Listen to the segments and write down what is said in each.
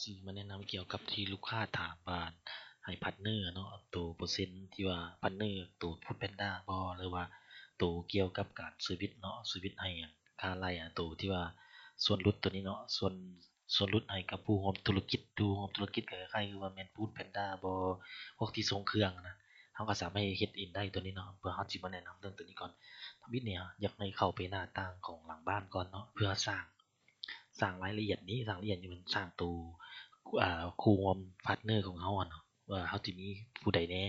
ຊິມາແນະນຳກ່ຽວກັບທີ່ລູກຄ້າຖາມວ່າໃຫ້ພາດເນີເນາະ ໂຕເປີເຊັນທີ່ວ່າພາດເນີ ໂຕຟູດແພນດ້າບໍ່ ຫຼືວ່າໂຕກ່ຽວກັບການເຊີວິດເນາະ ເຊີວິດໃຫ້ຄ່າໄລ່ ໂຕທີ່ວ່າສ່ວນຫຼຸດໂຕນີ້ເນາະ ສ່ວນ ສ່ວນຫຼຸດໃຫ້ກັບຜູ້ຮ່ວມທຸລະກິດ ຜູ້ຮ່ວມທຸລະກິດກໍຄ້າຍໆຄືວ່າແມ່ນຟູດແພນດ້າບໍ່ ພວກທີ່ສົ່ງເຄື່ອງນະ ເຮົາກໍສາມາດເຮັດເອງໄດ້ໂຕນີ້ເນາະ ເພື່ອເຮົາຊິມາແນະນຳເລື່ອງໂຕນີ້ກ່ອນ ທຳອິດນີ້ຢາກໃຫ້ເຂົ້າໄປໜ້າຕ່າງຂອງຫຼັງບ້ານກ່ອນເນາະ ເພື່ອສ້າງ ສ້າງລາຍລະອຽດນີ້ ສ້າງລາຍລະອຽດນີ້ແມ່ນສ້າງໂຕ ອ່າ ຄູ່ຮ່ວມພາດເນີຂອງເຮົາຫັ້ນເນາະ ວ່າເຮົາຊິມີຜູ້ໃດແດ່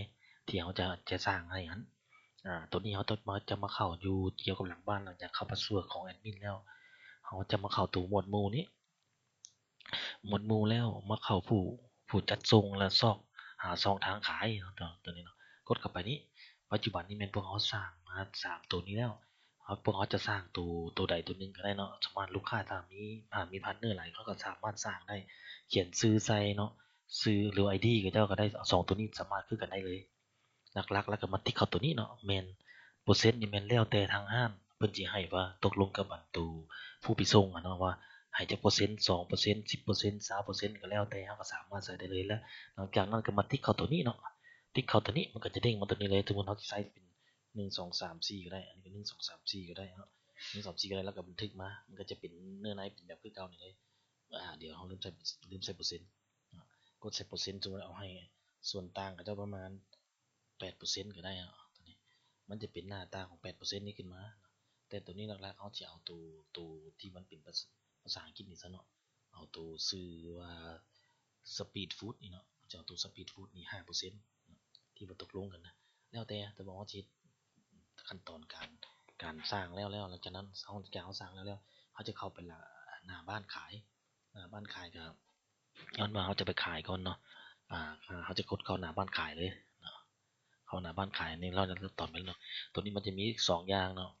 ທີ່ເຮົາຈະ ຈະສ້າງໃຫ້ຫັ້ນ ອ່າ ໂຕນີ້ເຮົາຕ້ອງມາ ຈະມາເຂົ້າຢູ່ກ່ຽວກັບຫຼັງບ້ານ ຫຼັງຈາກເຂົ້າພາສເວີດຂອງແອດມິນແລ້ວ ເຮົາຈະມາເຂົ້າໂຕໝວດໝູ່ນີ້ ໝວດໝູ່ແລ້ວມາເຂົ້າຜູ້ ຜູ້ຈັດສົ່ງ ແລ້ວຊອກຫາຊ່ອງທາງຂາຍເນາະ ໂຕ ໂຕນີ້ເນາະ ກົດເຂົ້າໄປນີ້ ປັດຈຸບັນນີ້ແມ່ນພວກເຮົາສ້າງມາສາມໂຕນີ້ແລ້ວ ເຮົາ ພວກເຮົາຈະສ້າງໂຕ ໂຕໃດໂຕໜຶ່ງກໍໄດ້ເນາະ ສາມາດ ລູກຄ້າຖ້າມີ ຖ້າມີພາດເນີຫຼາຍ ເຂົາກໍສາມາດສ້າງໄດ້ ຂຽນຊື່ໃສ່ເນາະ ຊື່ ຫຼື ໄອດີ ເຂົາເຈົ້າກໍໄດ້ ເອົາສອງໂຕນີ້ສາມາດຄືກັນໄດ້ເລີຍ ຫຼັກໆ ແລ້ວກໍມາຕິກເຂົ້າໂຕນີ້ເນາະ ແມ່ນເປີເຊັນນີ້ແມ່ນແລ້ວແຕ່ທາງຮ້ານເພິ່ນຊິໃຫ້ວ່າຕົກລົງກັບອັນໂຕຜູ້ໄປສົ່ງຫັ້ນເນາະ ວ່າໃຫ້ຈັກເປີເຊັນ ສອງເປີເຊັນ ສິບເປີເຊັນ ຊາວເປີເຊັນ ກໍແລ້ວແຕ່ ເຮົາກໍສາມາດໃສ່ໄດ້ເລີຍ ແລ້ວຫຼັງຈາກນັ້ນກໍມາຕິກເຂົ້າໂຕນີ້ເນາະ ຕິກເຂົ້າໂຕນີ້ ມັນກໍຈະເດ້ງມາໂຕນີ້ເລີຍ ສົມມຸດເຮົາຊິໃສ່ເປັນ ໜຶ່ງ ສອງ ສາມ ສີ່ ກໍໄດ້ ອັນນີ້ກໍ ໜຶ່ງ ສອງ ສາມ ສີ່ ກໍໄດ້ເນາະ ໜຶ່ງ ສອງ ສາມ ສີ່ ກໍໄດ້ ແລ້ວກໍບັນທຶກມາ ມັນກໍຈະເປັນເນື້ອໃນເປັນແບບຄືເກົ່ານີ້ເລີຍ ອາ ດຽວເຮົາລືມໃສ່ ລືມໃສ່ເປີເຊັນ ກົດໃສ່ເປີເຊັນ ສົມມຸດເອົາໃຫ້ສ່ວນຕ່າງເຂົາເຈົ້າປະມານແປດເປີເຊັນກໍໄດ້ເນາະ ໂຕນີ້ ມັນຈະເປັນໜ້າຕາຂອງແປດເປີເຊັນນີ້ຂຶ້ນມາ ແຕ່ໂຕນີ້ຫຼັກໆ ເຮົາຈະເອົາໂຕ ໂຕທີ່ມັນເປັນພາສາ ພາສາອັງກິດນີ້ຊະເນາະ ເອົາໂຕຊື່ວ່າ Speed Food ນີ້ເນາະ ຈະເອົາໂຕ Speed Food ນີ້ ຫ້າເປີເຊັນ ທີ່ວ່າຕົກລົງກັນນະ ແລ້ວແຕ່ ແຕ່ວ່າເຮົາຊິເຮັດຂັ້ນຕອນການ ການສ້າງແລ້ວ ແລ້ວ ຫຼັງຈາກນັ້ນ ເຮົາ ຈາກເຮົາສ້າງແລ້ວ ແລ້ວ ເຮົາຈະເຂົ້າໄປລະ ໜ້າບ້ານຂາຍ ໜ້າບ້ານຂາຍກໍ ຍ້ອນວ່າເຮົາຈະໄປຂາຍກ່ອນເນາະ ອາ ເຮົາຈະກົດເຂົ້າໜ້າບ້ານຂາຍເລີຍເນາະ ເຂົ້າໜ້າບ້ານຂາຍນີ້ ເຮົາຈະຕອນໄປເນາະ ໂຕນີ້ມັນຈະມີສອງຢ່າງເນາະ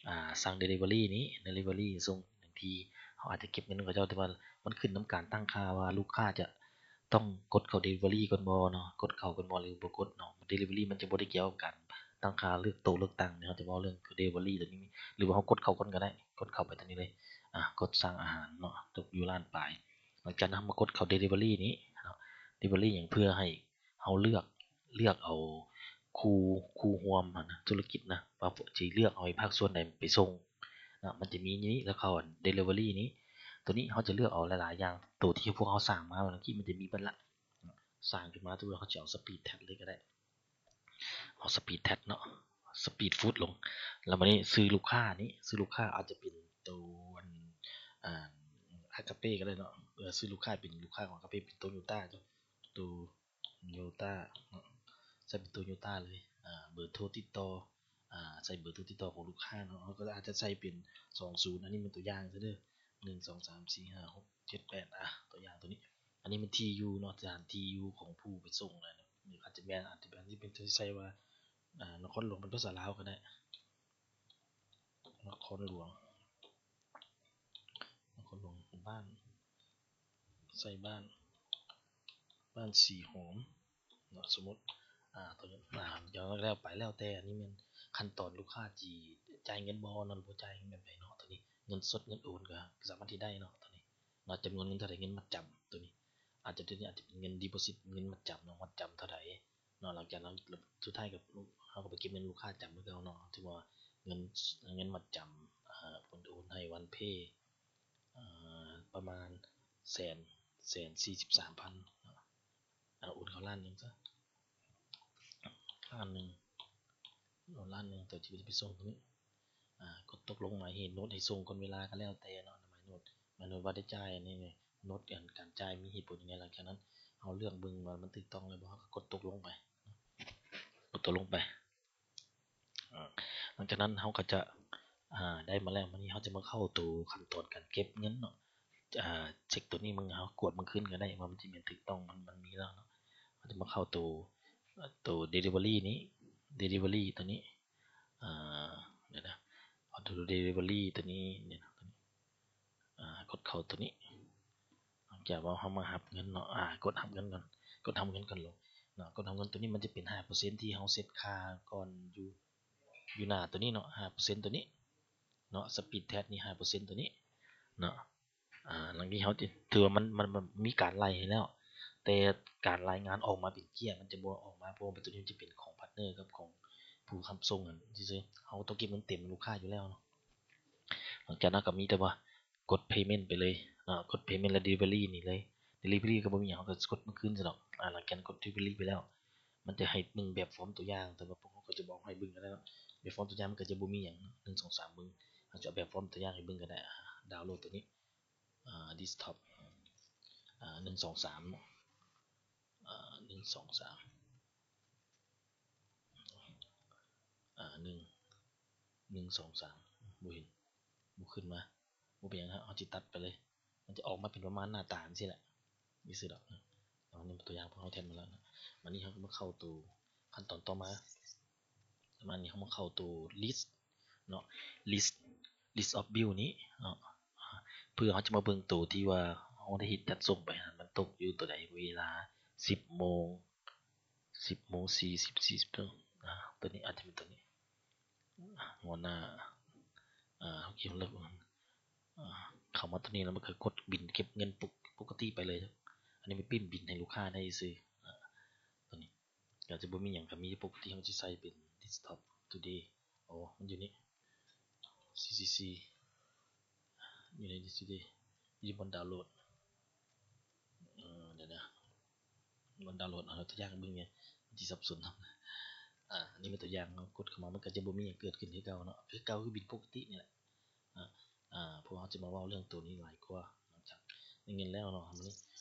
ອ່າ ສັ່ງ delivery ນີ້ delivery ສົ່ງເຖິງທີ່ ເຮົາອາດຈະເກັບເງິນຂອງເຂົາເຈົ້າ ແຕ່ວ່າມັນຂຶ້ນນຳການຕັ້ງຄ່າວ່າລູກຄ້າຈະຕ້ອງກົດເຂົ້າ delivery ກ່ອນບໍ່ເນາະ ກົດເຂົ້າກ່ອນບໍ່ ຫຼືບໍ່ກົດເນາະ delivery ມັນຈະບໍ່ໄດ້ກ່ຽວກັບການຕັ້ງຄ່າເລືອກໂຕະເລືອກຕັ່ງເນາະ ເຮົາຈະເວົ້າເລື່ອງ delivery ໂຕນີ້ ຫຼືວ່າເຮົາກົດເຂົ້າກ່ອນກໍໄດ້ ກົດເຂົ້າໄປໂຕນີ້ເລີຍ ອ່າ ກົດສັ່ງອາຫານເນາະ ຕົກຢູ່ຮ້ານປາຍ ຫຼັງຈາກນັ້ນເຮົາມາກົດເຂົ້າ delivery ນີ້ເນາະ delivery ຫຍັງ ເພື່ອໃຫ້ ເຮົາເລືອກ ເລືອກເອົາຄູ່ ຄູ່ຮ່ວມຫັ້ນນະ ທຸລະກິດນະ ວ່າຊິເລືອກເອົາພາກສ່ວນໃດໄປສົ່ງນະ ມັນຈະມີນີ້ ແລ້ວເຂົ້າ delivery ນີ້ ໂຕນີ້ເຮົາຈະເລືອກເອົາຫຼາຍໆຢ່າງ ໂຕທີ່ພວກເຮົາສ້າງມາເມື່ອກີ້ ມັນຈະມີເບິດລະ ສ້າງຂຶ້ນມາ ສົມມຸດເຮົາຊິເອົາ Speed Test ເລີຍກໍໄດ້ ເອົາ Speed Test ເນາະ Speed Food ລົງ ແລ້ວບາດນີ້ຊື່ລູກຄ້ານີ້ ຊື່ລູກຄ້າອາດຈະເປັນໂຕ ອັນ ອາ Agape ກໍໄດ້ເນາະ ເອີ ຊື່ລູກຄ້າເປັນລູກຄ້າຂອງ Agape ເປັນ Toyota ໂຕ ໂຕ Toyota ເນາະ ໃສ່ເປັນ Toyota ເລີຍ ອາ ເບີໂທຕິດຕໍ່ ອາ ໃສ່ເບີໂທຕິດຕໍ່ຂອງລູກຄ້າເນາະ ເຮົາກໍອາດຈະໃສ່ເປັນ ສອງສູນ ອັນນີ້ເປັນຕົວຢ່າງຊະເດີ ໜຶ່ງ ສອງ ສາມ ສີ່ ຫ້າ ຫົກ ເຈັດ ແປດ ອາ ຕົວຢ່າງຕົວນີ້ ອັນນີ້ແມ່ນທີ່ຢູ່ເນາະ ສະຖານທີ່ຢູ່ຂອງຜູ້ໄປສົ່ງນະ ຫຼືອາດຈະແມ່ນ ອາດຈະເປັນ ອາດຈະເປັນ ຈະໃສ່ວ່າ ອາ ນະຄອນຫຼວງ ເປັນພາສາລາວກໍໄດ້ ນະຄອນຫຼວງ ນະຄອນຫຼວງ ບ້ານ ໃສ່ບ້ານ ບ້ານສີຫອມເນາະ ສົມມຸດ ອາ ໂຕ ອາ ຢ່າງແລ້ວໄປ ແລ້ວແຕ່ ອັນນີ້ແມ່ນຂັ້ນຕອນລູກຄ້າຊິຈ່າຍເງິນບໍ່ເນາະ ຫຼືບໍ່ຈ່າຍເງິນແບບໃດເນາະ ໂຕນີ້ ເງິນສົດ ເງິນໂອນກໍສາມາດເຮັດໄດ້ເນາະ ໂຕນີ້ເນາະ ຈຳນວນເງິນເທົ່າໃດ ເງິນມັດຈຳ ໂຕນີ້ ອາດຈະ ໂຕນີ້ອາດຈະເປັນເງິນ deposit ເງິນມັດຈຳເນາະ ມັດຈຳເທົ່າໃດເນາະ ຫຼັງຈາກນັ້ນສຸດທ້າຍກໍ ເຮົາກໍໄປເກັບເງິນລູກຄ້າຈຳຄືເກົ່າເນາະ ຖືວ່າເງິນ ເງິນມັດຈຳ ອາ ເພິ່ນໂອນໃຫ້ OnePay ເອີ ປະມານແສນ ແສນສີ່ສິບສາມພັນ ເນາະ ອາ ໂອນເຂົ້າລ້ານໜຶ່ງຊະ ລ້ານໜຶ່ງ ໂອນລ້ານໜຶ່ງ ແຕ່ທີ່ຈະໄປສົ່ງຕົງນີ້ ອາ ກົດຕົກລົງ ໝາຍເຫດໂນດໃຫ້ສົ່ງກ່ອນເວລາກໍແລ້ວແຕ່ເນາະ ໝາຍໂນດ ໝາຍໂນດວ່າໄດ້ຈ່າຍ ອັນນີ້ໂນດການຈ່າຍມີເຫດຜົນຫຍັງແດ່ ຫຼັງຈາກນັ້ນເຮົາເລືອກເບິ່ງວ່າມັນຖືກຕ້ອງແລ້ວບໍ່ ເຮົາກໍກົດຕົກລົງໄປ ກົດຕົກລົງໄປ. ອາ ຫຼັງຈາກນັ້ນເຮົາກໍຈະ ອາ ໄດ້ມາແລ້ວ ບາດນີ້ເຮົາຈະມາເຂົ້າໂຕຂັ້ນຕອນການເກັບເງິນເນາະ ອາ ເຊັກໂຕນີ້ເບິ່ງ ເຮົາກວດເບິ່ງຄືນກໍໄດ້ວ່າມັນຊິແມ່ນຖືກຕ້ອງ ມັນ ມັນມີແລ້ວເນາະ ເຮົາຈະມາເຂົ້າໂຕ ໂຕ delivery ນີ້ delivery ໂຕນີ້ ອາ ດຽວນະ ເອົາໂຕ delivery ໂຕນີ້ ດຽວນະ ອາ ກົດເຂົ້າໂຕນີ້ ຫຼັງຈາກວ່າເຮົາມາຮັບເງິນເນາະ ອາ ກົດຮັບເງິນກ່ອນ ກົດຮັບເງິນກ່ອນເນາະ ກົດຮັບເງິນ ໂຕນີ້ມັນຈະເປັນຫ້າເປີເຊັນທີ່ເຮົາເຊັດຄ່າກ່ອນຢູ່ ຢູ່ໜ້າໂຕນີ້ເນາະ ຫ້າເປີເຊັນໂຕນີ້ເນາະ Speed Test ນີ້ ຫ້າເປີເຊັນໂຕນີ້ເນາະ ອາ ຫຼັງຈາກນີ້ເຮົາຈະ ຖືວ່າມັນ ມັນ ມັນມີການໄລ່ໃຫ້ແລ້ວ ແຕ່ການລາຍງານອອກມາເປັນເຈ້ຍ ມັນຈະບໍ່ອອກມາ ເພາະວ່າໂຕນີ້ມັນຈະເປັນຂອງພາດເນີກັບຂອງຜູ້ຮັບສົ່ງຫັ້ນຊື່ໆ ເຮົາຕ້ອງເກັບເງິນເຕັມໃຫ້ລູກຄ້າຢູ່ແລ້ວເນາະ. ຫຼັງຈາກນັ້ນກໍມີແຕ່ວ່າກົດ payment ໄປເລີຍເນາະ ກົດ payment ແລ້ວ delivery ນີ້ເລີຍ delivery ກໍບໍ່ມີຫຍັງ ເຮົາກໍກົດມາຄືນຊະດອກ. ອາ ຫຼັງຈາກກົດ delivery ໄປແລ້ວ ມັນຈະໃຫ້ເບິ່ງແບບຟອມຕົວຢ່າງ ແຕ່ວ່າພວກເຮົາກໍຈະບໍ່ເອົາໃຫ້ເບິ່ງກໍໄດ້ເນາະ ແບບຟອມຕົວຢ່າງມັນກໍຈະບໍ່ມີຫຍັງເນາະ ໜຶ່ງ ສອງ ສາມ ເບິ່ງ ເຮົາຈະເອົາແບບຟອມຕົວຢ່າງໃຫ້ເບິ່ງກໍໄດ້. ອາ ດາວໂຫຼດຕົວນີ້ ອາ desktop ອາ ໜຶ່ງ ສອງ ສາມ ອາ ໜຶ່ງ ສອງ ສາມ ອາ ໜຶ່ງ ໜຶ່ງ ສອງ ສາມ ບໍ່ເຫັນ ບໍ່ຂຶ້ນມາ ບໍ່ເປັນຫຍັງ ເຮົາ ເຮົາຊິຕັດໄປເລີຍ ມັນຈະອອກມາເປັນປະມານໜ້າຕາຈັ່ງຊີ້ແຫຼະ ຊື່ໆດອກ. ອັນນີ້ຕົວຢ່າງພວກເຮົາແທດມາແລ້ວນະ. ບັດນີ້ເຮົາກໍມາເຂົ້າໂຕຂັ້ນຕອນຕໍ່ມາ ປະມານນີ້ ເຮົາມາເຂົ້າໂຕ list ເນາະ list list of bill ນີ້ເນາະ ເພື່ອເຮົາຈະມາເບິ່ງໂຕທີ່ວ່າເຮົາໄດ້ເຮັດຈັດສົ່ງໄປຫັ້ນ ມັນຕົກຢູ່ໂຕໃດ ເວລາ ສິບໂມງ ສິບໂມງສີ່ສິບ ສີ່ສິບ ອາ ໂຕນີ້ອາດຈະເປັນໂຕນີ້ ຫົວໜ້າ ອາ ເຮົາເກັບເລີກ ອາ ເຂົ້າມາໂຕນີ້ແລ້ວ ມັນກໍກົດບິນເກັບເງິນປົກ ປົກກະຕິໄປເລີຍ. ອັນນີ້ໄປປຣິ້ນບິນໃຫ້ລູກຄ້າໄດ້ຊື່ ອາ ໂຕນີ້ ກໍຈະບໍ່ມີຫຍັງ ກໍມີປົກກະຕິ ເຮົາຈະໃສ່ເປັນ desktop today ອໍ ມັນຢູ່ນີ້ CCC ຢູ່ໃນ today ຢູ່ບ່ອນດາວໂຫຼດ ເອີ ດຽວນະ ບ່ອນດາວໂຫຼດ ເອົາຕົວຢ່າງໃຫ້ເບິ່ງແດ່ ມັນຊິສັບສົນ. ອາ ອັນນີ້ເປັນຕົວຢ່າງ ເຮົາກົດເຂົ້າມາ ມັນກໍຈະບໍ່ມີຫຍັງເກີດຂຶ້ນຄືເກົ່າເນາະ ຄືເກົ່າ ຄືບິນປົກກະຕິນີ້ແຫຼະ. ອາ ອາ ພວກເຮົາຈະມາເວົ້າເລື່ອງໂຕນີ້ຫຼາຍກວ່າ ຫຼັງຈາກໄດ້ເງິນແລ້ວເນາະ. ບັດນີ້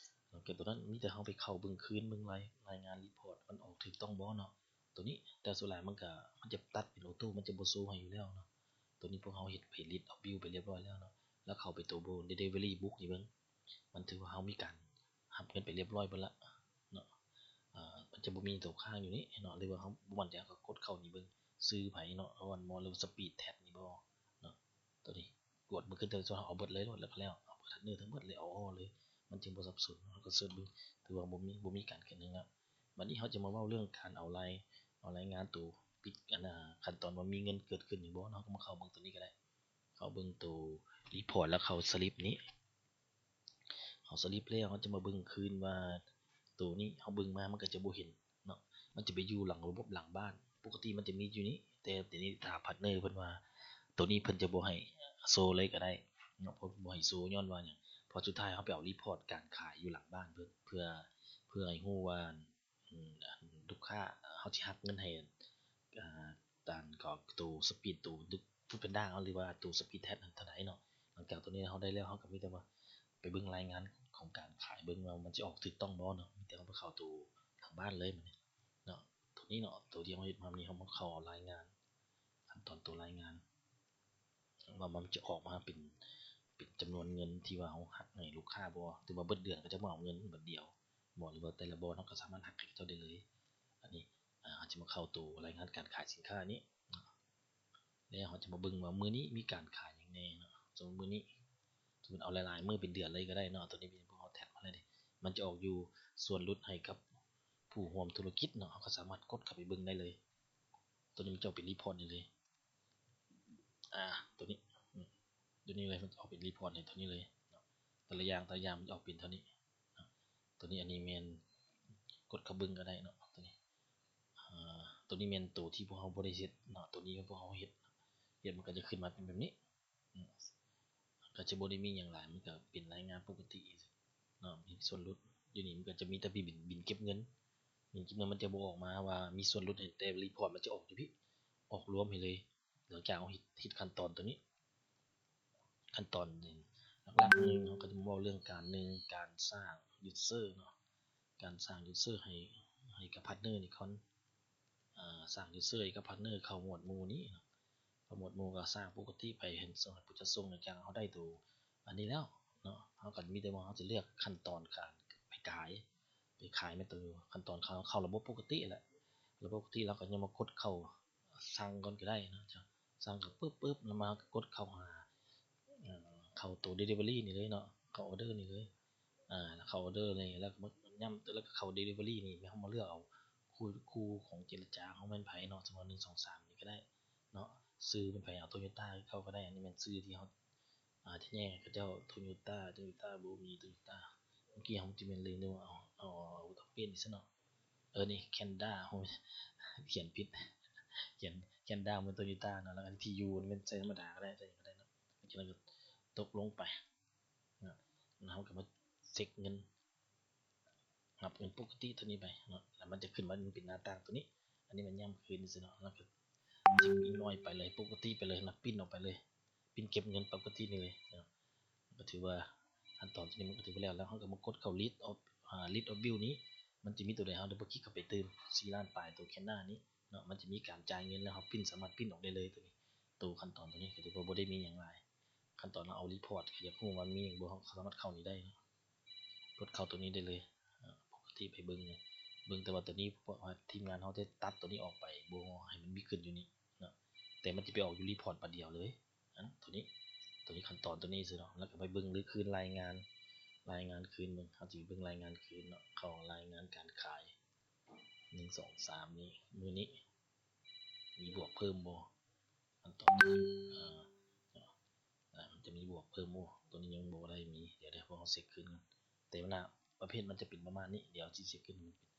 ຫຼັງຈາກໂຕນັ້ນ ມີແຕ່ເຮົາໄປເຂົ້າເບິ່ງຄືນ ເບິ່ງລາຍ ລາຍງານ report ມັນອອກຖືກຕ້ອງບໍ່ເນາະ ໂຕນີ້. ແຕ່ສ່ວນຫຼາຍມັນກະ ມັນຈະຕັດເປັນ auto ມັນຈະບໍ່ໂຊໃຫ້ຢູ່ແລ້ວເນາະ. ໂຕນີ້ພວກເຮົາເຮັດ pay list of bill ໄປລຽບຮ້ອຍແລ້ວເນາະ ແລ້ວເຂົ້າໄປໂຕ delivery book ນີ້ເບິ່ງ ມັນຖືວ່າເຮົາມີການຮັບເງິນໄປລຽບຮ້ອຍເບິດລະເນາະ. ອາ ມັນຈະບໍ່ມີໂຕຄ້າງຢູ່ນີ້ເນາະ ຫຼືວ່າເຮົາບໍ່ໝັ້ນໃຈ ເຮົາກໍກົດເຂົ້ານີ້ເບິ່ງ ຊື່ໃຜເນາະ ອອນບໍ່ ຫຼືວ່າ speed test ນີ້ບໍ່ເນາະ. ໂຕນີ້ກວດເບິ່ງຄືນ ແຕ່ວ່າເຮົາເອົາເບິດເລີຍໂລດ ແລ້ວກໍແລ້ວ ເອົາເບີດພາດເນີທັງເບິດເລີຍ ເອົາ ເອົາເລີຍ ມັນຈຶ່ງບໍ່ສັບສົນ. ເຮົາກໍເສີດເບິ່ງ ຖືວ່າບໍ່ມີ ບໍ່ມີການເກີດຫຍັງແລ້ວ. ບັດນີ້ເຮົາຈະມາເວົ້າເລື່ອງການເອົາລາຍ ເອົາລາຍງານໂຕປິດ ອັນນ່າ ຂັ້ນຕອນວ່າມີເງິນເກີດຂຶ້ນຫຍັງບໍ່ເນາະ ເຮົາກໍມາເຂົ້າເບິ່ງໂຕນີ້ກໍໄດ້ ເຂົ້າເບິ່ງໂຕ report ແລ້ວເຂົ້າ slip ນີ້ ເຮົາ slip ແລ້ວ ເຮົາຈະມາເບິ່ງຄືນວ່າ ໂຕນີ້ເຮົາເບິ່ງມາມັນກໍຈະບໍ່ເຫັນເນາະ ມັນຈະໄປຢູ່ຫຼັງ ລະບົບຫຼັງບ້ານ. ປົກກະຕິມັນຈະມີຢູ່ນີ້ ແຕ່ດຽວນີ້ຖ້າພາດເນີເພິ່ນວ່າ ໂຕນີ້ເພິ່ນຈະບໍ່ໃຫ້ໂຊເລີຍກໍໄດ້ເນາະ ເພິ່ນບໍ່ໃຫ້ໂຊຍ້ອນວ່າຫຍັງ ເພາະສຸດທ້າຍເຮົາໄປເອົາ report ການຂາຍຢູ່ຫຼັງບ້ານເພິ່ນ ເພື່ອ ເພື່ອໃຫ້ຮູ້ວ່າ ອາ ລູກຄ້າ ເຮົາຊິຫັກເງິນໃຫ້ ອາ ຕາມ ກໍໂຕ speed ໂຕ Food Panda ເຮົາ ຫຼືວ່າໂຕ speed test ນັ້ນເທົ່າໃດເນາະ. ຫຼັງຈາກໂຕນີ້ເຮົາໄດ້ແລ້ວ ເຮົາກໍມີແຕ່ວ່າໄປເບິ່ງລາຍງານຂອງການຂາຍເບິ່ງວ່າມັນຊິອອກຖືກຕ້ອງບໍ່ເນາະ ມີແຕ່ເຮົາໄປເຂົ້າໂຕທາງບ້ານເລີຍບັດນີ້ເນາະ. ໂຕນີ້ເນາະ ໂຕທີ່ເຮົາເຮັດມານີ້ ເຮົາມາເຂົ້າລາຍງານ ຂັ້ນຕອນໂຕລາຍງານ ວ່າມັນຈະອອກມາເປັນ ເປັນຈຳນວນເງິນທີ່ວ່າເຮົາຫັກໃຫ້ລູກຄ້າບໍ່ ຫຼືວ່າເບິດເດືອນເຂົາຈະມາເອົາເງິນບາດດຽວບໍ່ ຫຼືວ່າແຕ່ລະບ່ອນເຮົາກໍສາມາດຫັກໃຫ້ເຂົາໄດ້ເລີຍ. ອັນນີ້ ອາ ເຮົາຈະມາເຂົ້າໂຕລາຍງານການຂາຍສິນຄ້ານີ້ເນາະ ແລ້ວເຮົາຈະມາເບິ່ງວ່າມື້ນີ້ມີການຂາຍຫຍັງແດ່ເນາະ. ສົມມຸດມື້ນີ້ ສົມມຸດເອົາຫຼາຍໆມື້ເປັນເດືອນເລີຍກໍໄດ້ເນາະ. ໂຕນີ້ເປັນພວກເຮົາແທັກມາແລ້ວເດ ມັນຈະອອກຢູ່ສ່ວນຫຼຸດໃຫ້ກັບຜູ້ຮ່ວມທຸລະກິດເນາະ ເຮົາກໍສາມາດກົດເຂົ້າໄປເບິ່ງໄດ້ເລີຍ. ໂຕນີ້ມັນຈະອອກເປັນ report ນີ້ເລີຍ ອາ ໂຕນີ້ ອາ ໂຕນີ້ເລີຍ ມັນອອກເປັນ report ໃຫ້ໂຕນີ້ເລີຍເນາະ. ແຕ່ລະຢ່າງ ແຕ່ລະຢ່າງມັນອອກເປັນເທົ່ານີ້ເນາະ. ໂຕນີ້ ອັນນີ້ແມ່ນ ກົດເຂົ້າເບິ່ງກໍໄດ້ເນາະ ໂຕນີ້. ອາ ໂຕນີ້ແມ່ນໂຕທີ່ພວກເຮົາບໍ່ໄດ້ເຮັດເນາະ ໂຕນີ້ພວກເຮົາເຮັດ ເຮັດມັນກໍຈະຂຶ້ນມາເປັນແບບນີ້ ອາ ກໍຈະບໍ່ໄດ້ມີຫຍັງຫຼາຍ ມັນກໍເປັນລາຍງານປົກກະຕິເນາະ. ມີສ່ວນຫຼຸດຢູ່ນີ້ ມັນກໍຈະມີແຕ່ບິນ ບິນເກັບເງິນ ບິນເກັບເງິນ ມັນຈະບໍ່ອອກມາວ່າມີສ່ວນຫຼຸດໃຫ້ ແຕ່ report ມັນຈະອອກຢູ່ພີ້ ອອກລວມໃຫ້ເລີຍ. ຫຼັງຈາກເຮົາເຮັດ ເຮັດຂັ້ນຕອນຕົວນີ້ ຂັ້ນຕອນຫຼັກໆ ໜຶ່ງ ເຮົາກໍຈະມາເວົ້າເລື່ອງການ ໜຶ່ງ ການສ້າງ user ເນາະ ການສ້າງ user ໃຫ້ ໃຫ້ກັບພາດເນີນີ້ກ່ອນ ອາ ສ້າງ user ໃຫ້ກັບພາດເນີເຂົ້າໝວດໝູ່ນີ້ເນາະ. ເຂົ້າໝວດໝູ່ກໍສ້າງປົກກະຕິໄປ ເຫັນ ສົ່ງໃຫ້ຜູ້ຈັດສົ່ງ. ຫຼັງຈາກເຮົາໄດ້ໂຕອັນນີ້ແລ້ວເນາະ ເຮົາກໍມີແຕ່ວ່າເຮົາຈະເລືອກຂັ້ນຕອນການໄປຂາຍ ໄປຂາຍແມ່ນໂຕ ຂັ້ນຕອນເຂົ້າ ເຂົ້າລະບົບປົກກະຕິແຫຼະ ລະບົບປົກກະຕິ ເຮົາກໍຍັງມາກົດເຂົ້າ ສັ່ງກ່ອນກໍໄດ້ເນາະ ສັ່ງກໍປຶບໆ ແລ້ວມາກໍກົດເຂົ້າຫາ ເຂົ້າໂຕ delivery ນີ້ເລີຍເນາະ ເຂົ້າ order ນີ້ເລີຍ ອາ ເຂົ້າ order ນີ້ ແລ້ວກໍມາຍ້ຳ ແລ້ວກໍເຂົ້າ delivery ນີ້ ແລ້ວເຮົາມາເລືອກເອົາຄູ່ ຄູ່ຂອງເຈລະຈາເຮົາແມ່ນໃຜເນາະ ສົມມຸດວ່າ ໜຶ່ງ ສອງ ສາມ ນີ້ກໍໄດ້ເນາະ ຊື່ແມ່ນໃຜ ເອົາ Toyota ຄືເກົ່າກໍໄດ້ ອັນນີ້ແມ່ນຊື່ທີ່ເຮົາ ອາດຈະແຍກເຂົາເຈົ້າ ໂຕໂຍຕ້າ ໂຕໂຍຕ້າບໍ່ມີ ໂຕໂຍຕ້າ ເມື່ອກີ້ເຮົາຈະແມ່ນລືມ ຫຼືວ່າເອົາ ເອົາ ເອົາເປັນຊັ້ນເນາະ ເອີ ນີ້ ແຄນດາ ໂອ້ຍ ຂຽນຜິດ ຂຽນ ແຄນດາ ແມ່ນໂຕໂຍຕ້າເນາະ ແລ້ວອັນທີຢູ ແມ່ນໃສ່ທຳມະດາກໍໄດ້ ໃສ່ຫຍັງກໍໄດ້ເນາະ ຈາກນັ້ນກໍຕົກລົງໄປເນາະ ແລ້ວເຮົາກໍມາເຊັກເງິນ ນັບເງິນປົກກະຕິຕົວນີ້ໄປເນາະ ແລ້ວມັນຈະຂຶ້ນມາເປັນໜ້າຕ່າງຕົວນີ້ ອັນນີ້ມັນຢ້ຳຄືນຊື່ເນາະ ແລ້ວກໍຊິມີນ້ອຍໄປເລີຍ ປົກກະຕິໄປເລີຍ ແລ້ວປິ່ນອອກໄປເລີຍ ປິ່ນເກັບເງິນປົກກະຕິນີ້ເລີຍເນາະ ກໍຖືວ່າຂັ້ນຕອນຕົວນີ້ມັນກໍຖືວ່າແລ້ວ ແລ້ວເຮົາກໍມາກົດເຂົ້າ list of ອາ list of bill ນີ້ ມັນຈະມີຕົວໃດ ເຮົາໄດ້ບໍ່ຄລິກເຂົ້າໄປຕື່ມ ສີ່ລ້ານປາຍ ຕົວແຄນດານີ້ເນາະ ມັນຈະມີການຈ່າຍເງິນ ແລ້ວເຮົາປິ່ນ ສາມາດປິ່ນອອກໄດ້ເລີຍ ຕົວນີ້ ຕົວຂັ້ນຕອນຕົວນີ້ກໍຖືວ່າບໍ່ໄດ້ມີຫຍັງຫຼາຍ ຂັ້ນຕອນເຮົາເອົາ report ກໍຢາກຮູ້ວ່າມີຫຍັງບໍ່ ເຮົາສາມາດເຂົ້ານີ້ໄດ້ເນາະ ກົດເຂົ້າຕົວນີ້ໄດ້ເລີຍ ອາ ປົກກະຕິໄປເບິ່ງ ເບິ່ງແຕ່ວ່າຕົວນີ້ ເພາະວ່າທີມງານເຮົາໄດ້ຕັດຕົວນີ້ອອກໄປ ບໍ່ໃຫ້ມັນມີຂຶ້ນຢູ່ນີ້ເນາະ ແຕ່ມັນຈະໄປອອກຢູ່ report ບາດດຽວເລີຍ ອັນຕົວນີ້ ຕົວນີ້ຂັ້ນຕອນຕົວນີ້ຊື່ເນາະ ແລ້ວກໍໄປເບິ່ງຄືນລາຍງານ ລາຍງານຄືນເບິ່ງ ເຮົາຊິເບິ່ງລາຍງານຄືນເນາະ ເຂົ້າລາຍງານການຂາຍ ໜຶ່ງ ສອງ ສາມ ນີ້ ມື້ນີ້ມີບວກເພີ່ມບໍ່ ອັນຕົວນີ້ ອາ ອາ ມັນຈະມີບວກເພີ່ມບໍ່ ຕົວນີ້ຍັງບໍ່ໄດ້ມີ ດຽວເດີ ພວກເຮົາເຊັກຄືນກ່ອນ ແຕ່ວ່າປະເພດມັນຈະເປັນປະມານນີ້ ດຽວຊິເຊັກຄືນໃຫ້ມັນເປັນ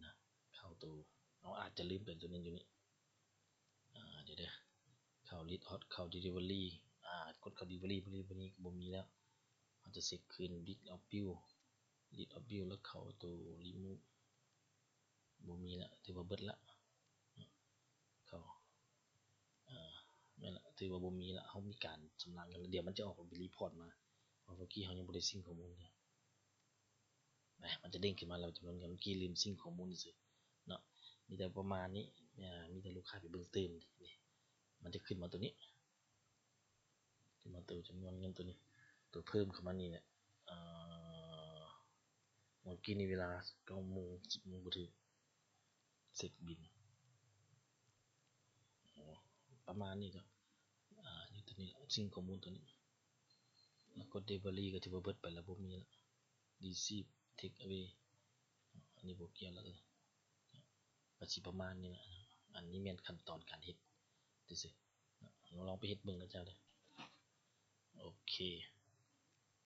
ນະ ເຂົ້າໂຕ ເຮົາອາດຈະລືມໄປຕົວໜຶ່ງຢູ່ນີ້ ອາ ດຽວເດີ ເຂົ້າ list of ເຂົ້າ delivery ອາ ກົດເຂົ້າ delivery ດຽວນີ້ບໍ່ມີແລ້ວ ເຮົາຈະເຊັກຄືນ list of bill list of bill ແລ້ວເຂົ້າໂຕ remove ບໍ່ມີລະ ຖືວ່າເບິດລະ ເຂົ້າ ອາ ແມ່ນລະ ຖືວ່າບໍ່ມີລະ ເຮົາມີການຊຳລະເງິນລະ ດຽວມັນຈະອອກເປັນ report ມາ ເພາະວ່າເມື່ອກີ້ເຮົາຍັງບໍ່ໄດ້ຊິງຂໍ້ມູນເລີຍ ນະ ມັນຈະເດ້ງຂຶ້ນມາແລ້ວ ຈຳນວນເງິນ ເມື່ອກີ້ລືມຊິງຂໍ້ມູນຊື່ເນາະ ມີແຕ່ປະມານນີ້ ອາ ມີແຕ່ລູກຄ້າໄປເບິ່ງຕື່ມ ນີ້ ມັນຈະຂຶ້ນມາຕົວນີ້ ຈຳນວນໂຕ ຈຳນວນເງິນໂຕນີ້ ໂຕເພີ່ມເຂົ້າມານີ້ແຫຼະ ເອີ ເມື່ອກີ້ນີ້ເວລາເກົ້າໂມງ ສິບໂມງບໍ່ຖືກ ເຊັກບິນ ໂອ້ ປະມານນີ້ເນາະ ອາ ຢູ່ໂຕນີ້ລະ ຊິງຂໍ້ມູນໂຕນີ້ ແລ້ວກົດ delivery ກໍຖືວ່າເບິດໄປແລ້ວ ບໍ່ມີລະ receive take away ອັນນີ້ບໍ່ກ່ຽວລະ ເອີ ກໍຊິປະມານນີ້ແຫຼະ ອັນນີ້ແມ່ນຂັ້ນຕອນການເຮັດຊື່ໆ ເຮົາລອງໄປເຮັດເບິ່ງນະເຈົ້າເດີ ໂອເຄ